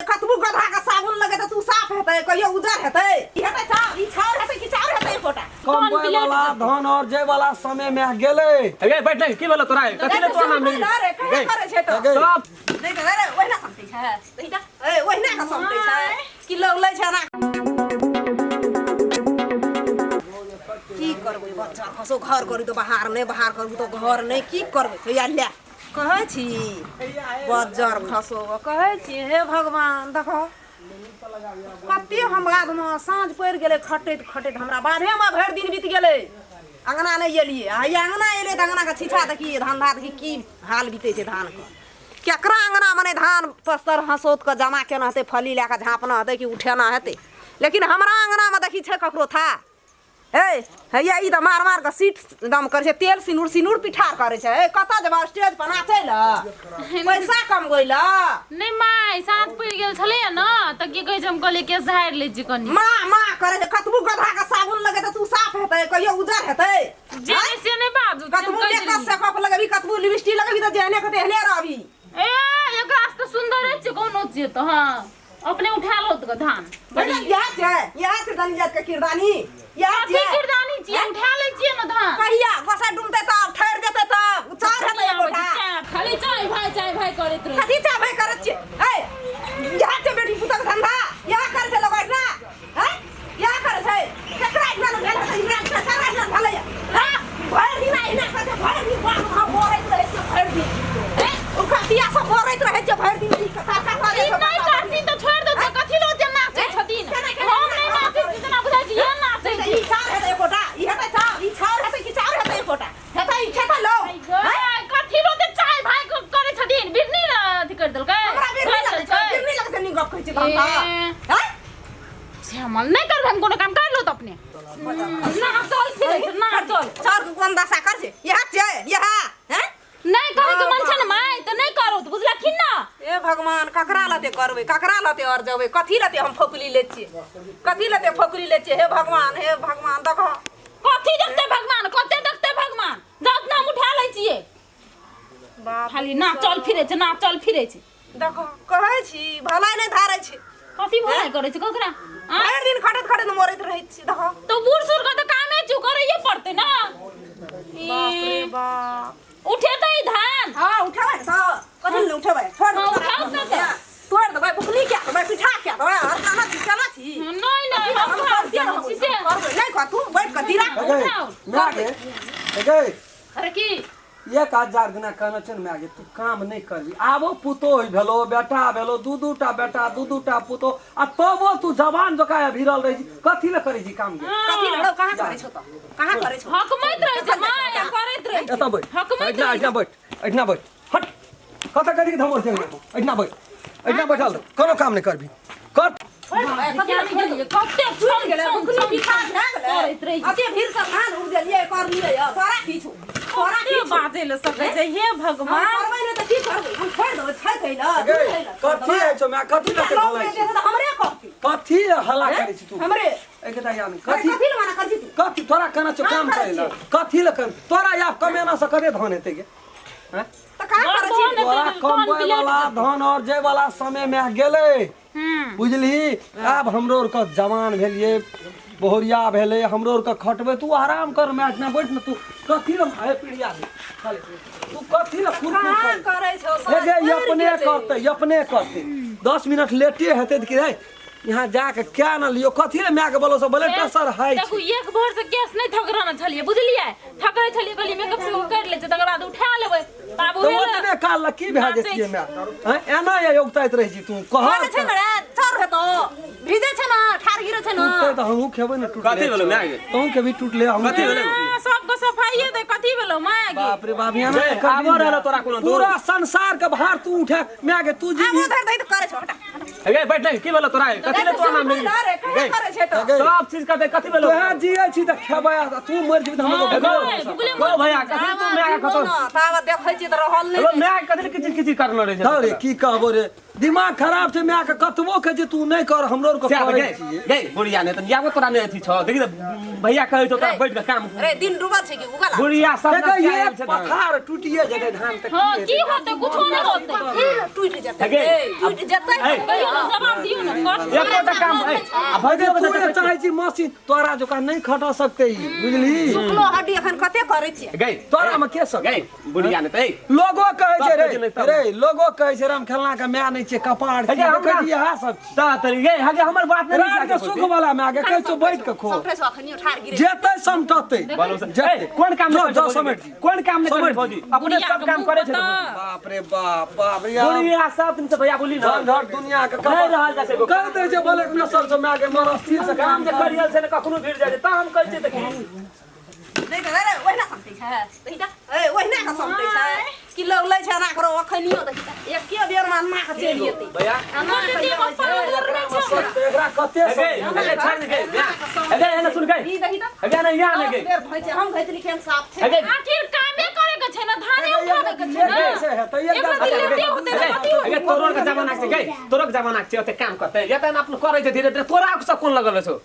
कतबो गधा के साबुन लगेतै तऽ ओ साफ हेतै कहियो उजर हेतै ई हेतै चाउर ई छाउर हेतै कि चाउर हेतै एकोटा कमबै वाला धन और जे वाला समय में गेलै। ए बैठ नहीं, की भेलो तोरा? कथी ले तोरा नाम लेली? अरे कहिया करै छै तऽ सब नहि तऽ अरे ओहिना समटै छै नहीं तऽ ए ओहिना के समटै छै कि लोग लै छै एना की करबै बच्चा खसो घर करू तऽ बाहर नहि बाहर करू तऽ घर नहि की करबै हैया ले कहै छी बज्जर खसो कहै छी हे भगवान देखो कते हम बाधमे साँझ पड़ि गेलै खटैत खटैत हमरा बाधेमे भरि दिन बीत गेलै अङ्गना नहि एलियै आ हैया अङ्गना एलियै तऽ अङ्गनाके छीछा देखियै धान धान देखी की हाल बीतै छै धानके केकरा अङ्गनामे नहि धान पस्तर हँसोत कऽ जमा केना हेतै फली लए कऽ झाँपना हेतै कि उठेना हेतै लेकिन हमरा अङ्गनामे देखी छै ककरो था हे हैया ई तऽ मार मार कऽ सीट दम करै छै तेल सिनूर सिनूर पिठार करै छै हे कतऽ जेबह स्टेज पर नाचै लए पैसा कमबै लए नहि माय साँझ पड़ि गेल छलैया ने तऽ की कहै छै हम कहलियै केश झाड़ि लै छी कनि माँ माँ करै छै कतबो गधा के साबुन लगेतै तऽ ओ साफ हेतै कहियो उजर हेतै जे नहि से नहि बाजू से हम कतबो कहि मेकअप देलियै। सेकअप लगेबही कतबो लिपस्टिक लगेबही तऽ जेहने के तेहने रहबही ए एकरा से तऽ सुन्दरे छै कोनो छियै तऽ हँ अपने उठा लो तऽ धान बढ़िया इएह छै इएह छै धनी जात के किरदानी इएह कथी छै किरदानी छियै उठा लै छियै ने धान कहिया गोसाइ डूमतै तब ठहर जेतै तब उचार हेतै एकोटा खाली चाय भाय चाय भाय करैत रहै कथी चाहबै करै छियै ए इएह छै बेटी पुतक धंधा इएह करै छै लोक एहिठिना हैं इएह करै छै केकरा एहिठिना ने भेल हेतै इमरान केकरा एहिठिना भेलैया हैं भरि दिन एहिना करै छै भरि दिन बाप हम मरैत रहै छियै भरि दिन हैं ओकरा बिया सब मरैत रहै छियै भरि दिन ई कथा कथा ई नहि करथिन तऽ छोड़ि देतै कथी लऽ जे नाचै छथिन हम नहि नाचै छी जेना बुझाइ छै इएह नाचै ई छी चाउर हेतै एकोटा ई हेतै चाउर ई छाउर हेतै कि चाउर हेतै एकोटा हेतै ई खेतै लोक गै, कथी लऽ जे चाय भाय करै छथिन बिरनी ने अथी करि देलकै हमरा बिरनी छोड़ि लगै छै देलकै। बिरनी लगै छै नीक गप कहै छै तहन तऽ ए। हैं श्यामल नहि करबै हम कोनो काम कर लो तऽ अपने ना चल फिरै छै ना चल चाउर के कोन दशा कर छै इएह छै इएह हैं नहि करे के मन छै ने माय तऽ नहि करू तऽ बुझलखिन ना ए भगवान ककरा लते करबै ककरा लते और जेबै कथी लते हम फौकली लै छियै कथी लते फौकली लै छियै हे भगवान हे भगवान देखो कथी देखते भगवान कते देखते भगवान जात नाम उठा लै छियै बाप खाली ना चल फिरै छै ना चल फिरै छै देखो कहै छी भलाई नहि धारै छी कथी भलाई करै छै ककरा आँय? भरि दिन खटैत खटैत मरैत रहै छी देखो तऽ बूढ़ सूढ़ के तऽ कामे छै करैये पड़तै ना बाप रे बाप उठेतै धान हाँ उठेबै ने तऽ कथी लए उठेबै छोड़ हाँ, उठाउ ने तऽ। तोड़ देबै बुकनी क्या देबै पिठा क्या देबै और केना छी केना छी नहि नहि हम हम करते करते रहबै छी से करबै नहि कर तू बैठ कऽ जीरा गे उठाउ। माय गे गे अरे की 1000 दिना कहने छै ने माय गे तू काम नहि करबी आबो पुतोह भेलो बेटा भेलो दू दू टा बेटा दू दू टा पुतोह आ तबो तू जवान जकाँ भिड़ल रहै छी कथी लए करै छी काम गे कथी लड़ो कहाँ करै छौ तऽ कहाँ करै छौ हकमैत रहै छै माय आ करैत रहै छै एतऽ बैठ हकमैत एहिठिना रहै एहिठिना बैठ एहिठिना बैठ हट कतऽ कथी के धमोर छै एहिठिना बैठ एहिठिना बैठल रह कोनो काम नहि करबी कर कते छूट गेलै बुकनी पीछा भए करैत गेलै रहै छै। अते भीड़ से धान उपजलियै करलियै तोरा की छौ तोरा की कते छौ बाजै लए सकै छै हे हम भगवान करबै नहि तऽ की करबै हम छोड़ि देबै छै कै लए गे कथी होइ छौ माय कथी लए लोक बोलै नहि छी देतै तऽ हमरे कहती कथी लए हल्ला करै छी तू हमरे एके दा यान कथी कथी कथी लए मना करै छी तू कथी तोरा केना छौ काम करै करै लए कथी लए कर तोरा आब कमेना से कते धन हेतै गे हैं? तऽ कहाँ करै छी धन तोरा हेतै, कमबै तहन वाला धन और जे वाला समय में गेलै हम्म बुझलही आब हमरो आरके जवान भेलियै बहुरिया भेलै हमरो आरके खटबै तू आराम कर मैच में बैठ ने तू कथी लए हे पीढ़िया दे खाली तू कथी लए फुर फुर कहाँ कर करै छौ हे गे ई साँझ पड़ि अपने गेलै। करतै ई अपने करतै 10 मिनट लेटे हेतै तऽ कि रे यहाँ जाके क्या ना लियो कथी ले माय के बोलो सब ब्लड प्रेशर हाई देखू एक भोर से केस नहीं थकराना छलिए बुझलिए थकरै छलिए कहलिए मेकअप से कर ले छै तकर बाद उठा लेबै तब तऽ उहे ओतने काल ला की भए जेतियै माय हैं एना ये योगताइत रहै छी तू कह करै छै ने रे चर हेतौ भिजै छै ने ठार गिरै छै ने टूटते तऽ हमहूँ खेबै ने टूटले कथी भेलौ माय गे? तहूँ खेबी टूटले हमहूँ कथी भेलौ? सबके सफाइए दे कथी भेलौ माय गे बाप रे बाप यहाँ गे, आबो रहलो तोरा कोनो दूर? पूरा संसार के भार तू उठा माय गे तू जी आबो धर दही तऽ करै छौ हटा गे बैठ नहीं की भेलो तोरा कथी ले तोरा नाम लेली रे कहाँ करै छै तऽ गे, सब चीज कते कथी भेलो तोहे जियै छी तऽ खेबै आ तू मरि जेबी तऽ हमरो हाँ, भुखले गे, भुखले गो भैया कथी तू माय के जीवो कतो ने, ताबत देखै छियै तऽ रहल नहि हेलो माय के कथी ले किचिर किचिर करलो रहै छै धौ रे की कहबो रे दिमाग खराब छै माय के, कतबो के जे तू नहि कर, हमरो आर के से आब करै गई छियै। गई बुढ़िया नहि तऽ याबो तोरा नहि अथी छौ। देखी तऽ भैया कहै छौ तोरा बैठ के काम। रे दिन डूबल छै कि उगल? बुढ़िया सब देखै नचिया ये आयल छै। पथार टूटिए जेतै धान तऽ। हां, की होतै? कुछो नहि होतै। फिर टूटि जेतै। हे गे, टूटि जेतै। हे। कहियो ने जवाब दियौ ने कष्ट। एकोटा काम है आ भैया भैया तू जे चाहै छी मशीन तोरा जोका नहि खटा सकतै ई, बुझली? सुखलो हड्डी एखन कते करै छियै? गई तोरा मे के सकतै? गई बुढ़िया नहि तऽ लोगो कहै छै सब रे कहै छै, रे लोगो कहै छै राम खेलना के माय नहि छै, कपाड़ छै। हे गे, देखै हमरा- छी इएह सब छी। तऽ तरी गई हगे हमर बात नहि रात के सुख वाला माय के कहै छौ बैठ के खो। समटै छौ अखनियो ठाढ़ गिरे। जेतै समटतै। जेतै कोन काम जो नहि जो करै छै समेट भौजी? कोन काम नहि करै समेट छै भौजी? अपने बुढ़िया सब के काम मुँह करै छै पर तऽ भौजी। बाप रे बाप, बाप रे बाप। बुढ़िया सब दिन से भैया बोली ना झंझट दुनिया के। नहि रहल जाइ छै एगो। कहैत रहै छै ब्लड प्रेशर से माय के मरस्थिर से। काम जे करियल छै ने कखनो भिड़ जाइ छै, तऽ हम कहै छियै तऽ की नहि तऽ रे ओहिना समटै छै। देखी तऽ ए ओहिना के समटै छै कि लोग लै छै एना करो। अखनियो देखी तऽ एके बेर मे अन्ना के चलि जेतै। भैया एना के देह में पावर नहि छै हमरा। एकरा कते हे गई हे छोड़ दे गई हे गई एने सुन गई। ई देखी तऽ हे गई ने यहाँ ने दस गई। बेर भैंचे हम घैचली केहन साफ छै। हे गई आखिर कामे करे के छै ने, धाने उठाबे के छै लेटे ने। से हेतै एकरा एकदम। दिन लेटे होतै तऽ कथी हे होतै? गई तोरो के जमाना छै गई, तोरो के जमाना छै, ओते काम करतै एते ने अपन करै छै धीरे धीरे। तोरा से कोन लगल छौ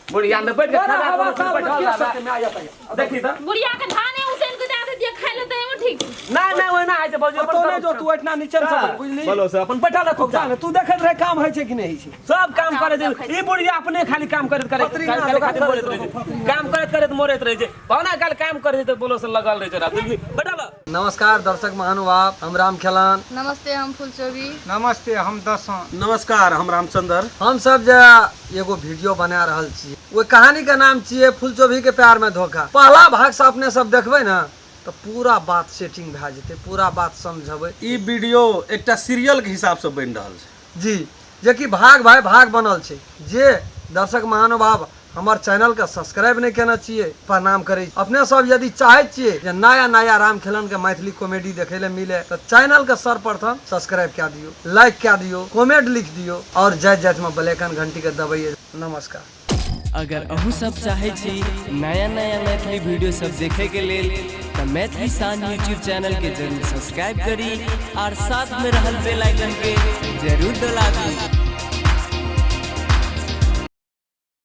बुढ़िया ने बैठ के तोरा खाना हवा बनबै साल मे बैठल के रहबे। सकतै माय एतै? देखी तऽ। बुढ़िया के धाने उसन के दे दिए खाइ ले तऽ एमे ठीक छै। नहि नहि ओहिना होइ छै भौजी। कतौ नहि जो तू एतना नीचे से बुझली। बोलो से अपन बैठल रखो। जा ने, तू देखैत रहे काम होइ छै कि नहि होइ छै। सब काम करै छै ई बुढ़िया, अपने खाली काम करैत करैत फतरी करैत ना जोका खातिर मरैत रहै छै। काम करैत करैत मरैत रहै छै। भावना काल काम करै छै तऽ बोलो से लगल रहै छै रात। बुझली, बैठल रह। नमस्कार दर्शक महानुभाव, हम राम खेलान। नमस्ते, हम फुलचोबी। नमस्ते, हम दसों। नमस्कार, हम रामचंद्र। हम सब जे एगो वीडियो बना रहल छी ओहि कहानी के नाम छियै फुलचोभी के प्यार में धोखा। पहला भाग से अपने सब देखबै ने तऽ पूरा बात सेटिंग भए जेतै, पूरा बात समझबै। ई वीडियो एकटा सीरियल के हिसाब से बनि रहल छै जी, जेकि भाग भाई भाग बनल छै। जे दर्शक महानुभाव हमर चैनल के सब्सक्राइब नहि केने छियै, प्रणाम करै छी। अपने सब यदि चाहै छियै जे नया नया राम खेलन के मैथिली कॉमेडी देखै लए मिले तऽ चैनल के सर्वप्रथम सब्सक्राइब कए दियौ, लाइक कए दियौ, कमेंट लिख दियौ और जाइत जाइत में बेल आइकन घंटी के दबैयै। नमस्कार। अगर अहूँ सब चाहै छी नया नया मैथिली वीडियो सब देखे के लेल तऽ मैथिली शान यूट्यूब चैनल के जरूर सब्सक्राइब करी और साथ में रहल बेल आइकन के जरूर दबा दी।